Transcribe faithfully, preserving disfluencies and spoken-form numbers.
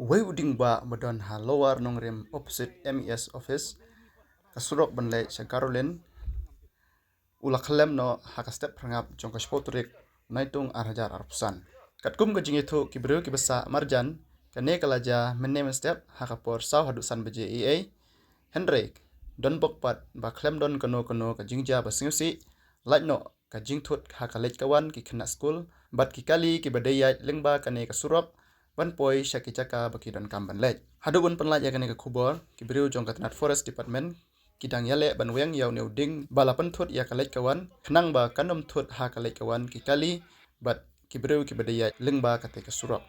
Uwei u dieng ba ba don ha Lower Nongrim opposite M E S office, ka surok ban leit sha Caroline, u la khlem noh ha ka step phyrngap jong ka shiphew tarik Naitung ar hajar arphew san. Katkum ka jingïathuh ki briew kiba sah marjan, kane ka la jia mynne mynstep ha ka por saw haduh san baje ei ei. Hynrei don bok pat ba khlem don kano kano ka jingjia ba sngewsih, lait noh ka jingthut ha ka leit ka wan ki khynnah skul bad ki kali kiba dei ïaid lyngba kane ka surok ban poi sha ki jaka ba ki donkam ban leit. Haduh ban pynlait ïa kane ka khubor, ki briew jong ka tnat Forest Department ki dang ïaleh ban weng ïa une u dieng ba la pynthut ïa ka leit ka wan, khnang ba kan ym thut ha ka leit ka wan ki kali bad ki briew kiba dei ïaid lyngba kata ka surok.